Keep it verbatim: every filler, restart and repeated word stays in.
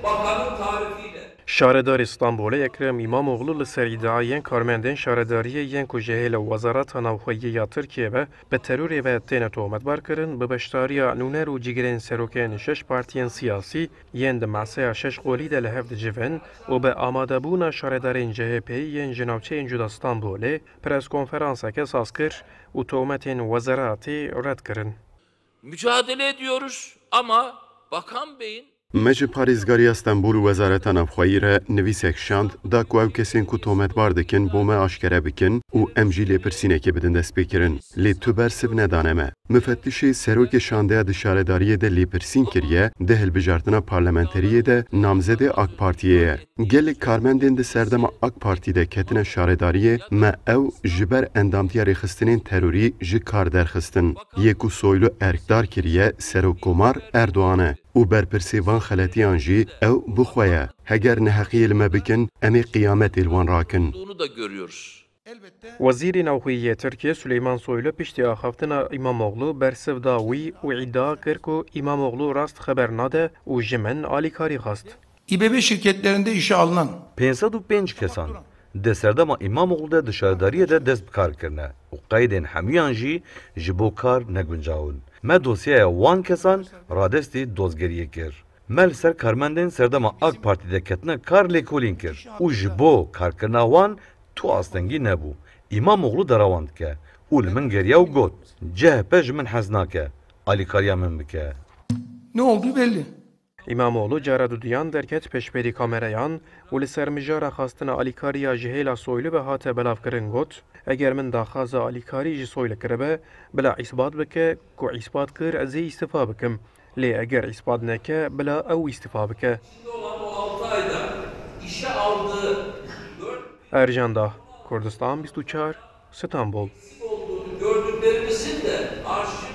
Bakanın tarifiyle. Şaredarê Stenbolê Ekrem Îmamoğlu li ser îdiayên karmendên şaredariyê yên ku ji hêla Wezareta Navxweyî ya Tirkiyê ve bi terorê ve têne tometbar kirin, bi beşdariya nûner û cîgirên serokên şeş partiyên siyasî yên di maseya şeş qolî de li hev dicivin û bi amadebûna şaredarên C H P'yê yên ji navçeyên cuda Stenbolê preskonferanseke saz kir û tometên wezeratê red kirin. Mücadele ediyoruz ama Bakan Bey'in Me ji parêzgariya Stenbol û Wezareta Navxweyî re nivîsek şand, da ku ew kesên ku tometbar dikin bo me aşkere bikin û em jî lêpirsînekê bidin destpêkirin. Lê tu bersiv nedane me. Mifettişê serokê şandeya di şaredariyê de lêpirsîn kiriye, di hilbijartina parlamenteriyê de namzedê AK Partiyê ye. Gelek karmendên di serdema AK Partî de ketine şaredariyê, me ew ji ber endamtiya rêxistinên terorî ji kar derxistin. Yê ku Soylu erkdar kiriye, Serokkomar Erdogan e û berpirsê van xeletiyan jî ew bi xwe ye. Heger neheqiyê li me bikin, em ê qiyametê li wan rakin. Olduğunu da görüyoruz. Wezîrê Navxweyî yê Tirkiyê Süleyman Soylu piştî axaftina Îmamoğlu bersiv da wî û îdia kir ku Îmamoğlu rast xeber nade û ji min alîkarî xwest. İBB şirketlerinde işe alınan pênc sed û pênc kesan di serdema Îmamoğlu de di şaredariyê de dest bi kar kirine û qeydên hemûyan jî ji bo kar neguncaw in. Me dosyeya wan kesan radestî dozgeriyê kir. Me li ser karmendên serdema AK Partî de ketine kar lêkolîn kir û ji bo karkirina wan tu astengî nebû. Îmamoğlu dera wan dike û li min geriya û got, C H P ji min hez nake, alîkariya min bike. Ne olduğu belli. Îmamoğlu cara duduyan derket pêşberî kamereyan û li ser mijara xwestina alîkariya ji hêla Soylu ve hate belavkirin got, eger min daxwaza alîkarî ji Soylu kiribe, bila îsbat bike, ku îsbat kir ez ê îstifa bikim. Lê eger îspat neke, bila ew îstifa bike. Ercan Dah, Kurdistan bîst û çar, Stenbol. Gördüklerimizin de arşiv